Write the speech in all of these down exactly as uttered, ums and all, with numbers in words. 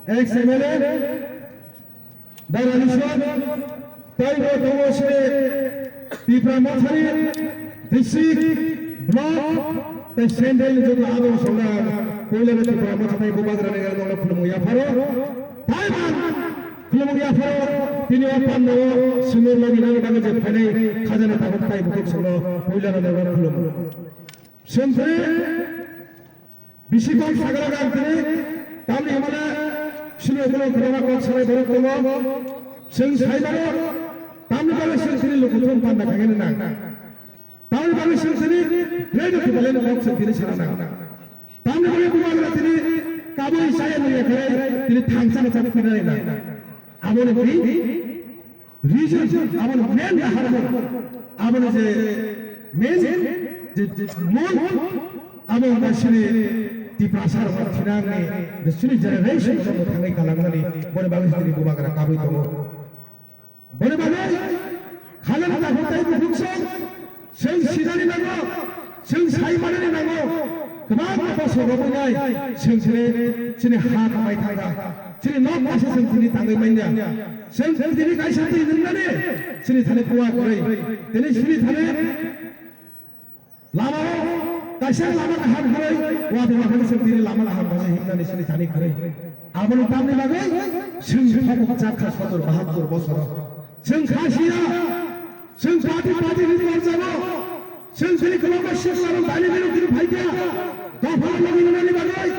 Ex M L A, Dara Nison, tei bo tongo se Tipra Mothani, district, block, tei central ni joto adong songnai, puila no Tipra Mothani bubagra ni gana khulumung yapharo, taiman khulumung yapharo, tini o panda o swngur logi nang nang je phainai khajani tabuk tai bukhuk songno puila no khulumung. Sengkhe Bisi kok sagala gantini, tamni hwnmale sini ukulok kwbangma kok sanai borok tongo. Chwng saimano, tamni bagwi chwng chini lukuthum panda khainani nang. Tamni bagwi chwng chini radio kibaleno kok chwng tini sana nang. Tamni bagwi bubagra tini kabui chaya nungya khe tini thangchano kok pinani nang. Aboni twi Reason, aboni main kaham, aboni je main, je, je mul, abo wngkha chini Tiprasa rok thinangni, je chini generation rok thangwi kalangnani, boni bagwi chini bubagra kabui tongo. Boni bagwi khalani dakhwng tei bukhuk song, chwng sinani nango, chwng saimanani nango, kwbangma bosor rok wngnai, chwng chini, chini ha tangwi thangkha, chini nok kaisa chwng tini tangwi manya. Chwng tini kaisa twi nungnani chini thani kuwa kwrwi. Tini chini thani lama o kaisa lama kaham kwrwi, wadi wadi chwng tini lama kaham kaisa himnani chini thani kwrwi. Aboni tamni bagwi chwng thokok chakha sotor bahattor bosoro. Chwng kha siya. Chwng party party ni torjabo. Chwng tini kwbangma sikla rok dani bini tini phaikha. Dopha logi nani bagwi.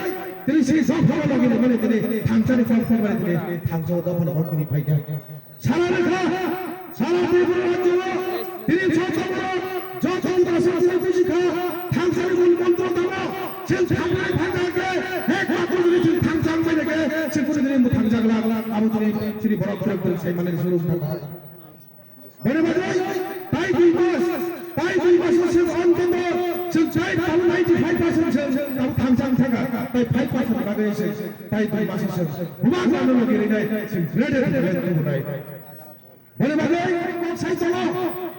Tini si dopha logi nani tini thangchani kok phai mani tini thangchao dopha logi tini phaikha. Sara rekha, sara Tripura rajyo tini chokchok joto ni basuk tini bujikha. Thangchani mul montro tamo. Chwng thangnai thangkha ke. Ek matro tini chwng thangchang bai ke. Chwng kuni tini muthang jagla. Abo tini chini borok borok tini sai mani suru thangkha. Boni bagwi tai dui mas, tai dui mas o chwng on kotor, chwng tai tabu ninety five percent chwng tabu thangchang thangkha, tai five percent bagwi chwng tai dui mas o chwng bubagra no logi rinai, chwng greater Tipraland tubunai. Boni bagwi kok sai cholo,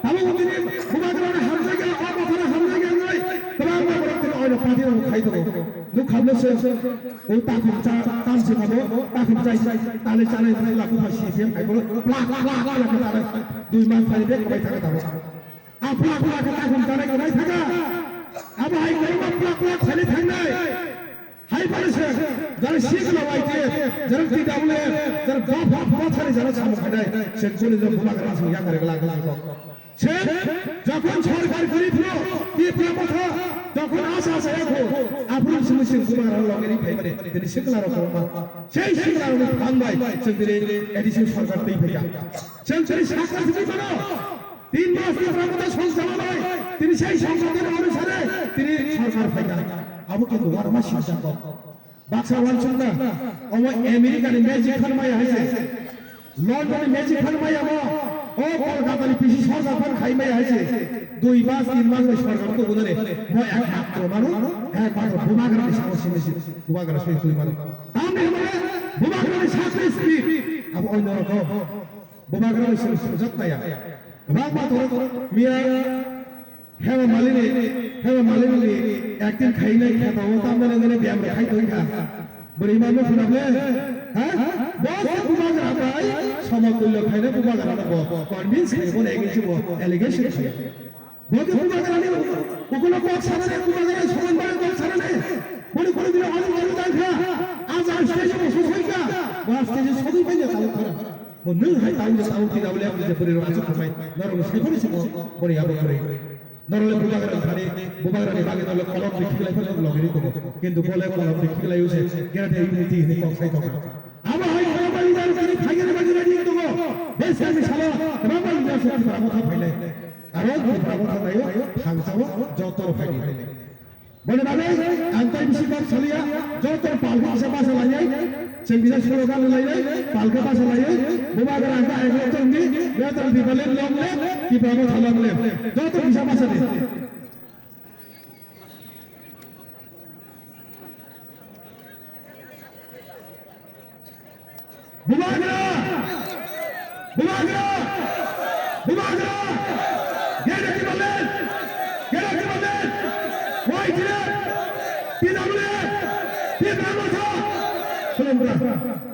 tabu tini bubagra no hamjagya, o bokhora hamjagya wngnai, kwbangma borok tini oino party rok khai tongo. Nukha no chwng O takhum cha tamsi kabo, takhum chai, tale chale bwla bupha si phi, ai bolo, plak, plak, plak, plak, plak, dui mas thani bek bai thaka tabo. A plak, plak, takhum chanai kwbai thaka. Abo hai kwbangma plak, plak thani thangnai. Hai pare se, jara sikla Y T F, jara T W F, jara dopha, dopha thani jara samung khainai, se kuni jara bubagra song yak rek lak lak lak. Chwng jokhon sorkar gori phuru, Tipra Motha jokhon asa saya kho, aphuru simi chwng bubagra logi ri phai mani, tini sikla rok kwbangma. Sei sikla rokni phang bai chwng tini A D C sorkar twi phaikha. Chwng tini sakha simi mano, tin mas Tipra Motha song chalai, tini sei songkotoni onusare tini sorkar phaikha. Abo kintu warma singsa kok. Baksa wansukna, omo America ni magic khan maya hai se. London ni magic khan maya mo. O Kolkata ni P C sorkar phan khai maya hai se. Dui mas, tin mas ni sorkar to gunane. Mo ekmatro manu, ekmatro bubagra ni samo simi si, bubagra simi tui manu. Tamni hwnba bubagra ni sakri simi. Abo oino rokom. Bubagra ni simi sujak taya. Bangma to miya Hema Malini, Hema Malini ni acting khainai khe to tamna nang nang biyam rok khai tong kha. Bwrwi ma no khuna ble? Ha? Bo se bubagra bai, somo tullo khaina bubagra no bo. Convince khai bo nai ngi bo allegation khai. Bo ke bubagra ni, ukulo kok sana ne, bubagra soman bai kok sana ne. Boni kono dile alu alu dang kha. Aja stage bo sosoi kha. Bo stage sogoi bai ne tau khara. Bo nung hai tau je tau ti daule ang je bwrwi rok achuk khamai. Norok ni sai phone se bo, boni abo bwrwi. Norole bubagra thani, bubagra ni bagwi norole kolom rikhiklai phano logi ri tongo. Kintu bole kolom rikhiklai use, gera de unity hini kok sai tongo. Abo hai kwbangma leader tini phaigani bagwi ready tongo. Bwskangni salo kwbangma leader se Tipra Motha phainai. Aro Tipra Motha naio, thangchao joto phaidi. Boni bagwi ang tai bisi kok saliya, joto palkhe kisa basa lainai, chwng kisa slogan lainai, palkhe basa laiwi, bubagra ang ta eklo tongdi, greater Tipraland long live, Tipra Motha long live. Joto kisa basa di. Bubagra! Bubagra! Bubagra! Gera Tipraland! Gera Tipraland! Y T F! T W F! Tipra Motha! Khulumkha!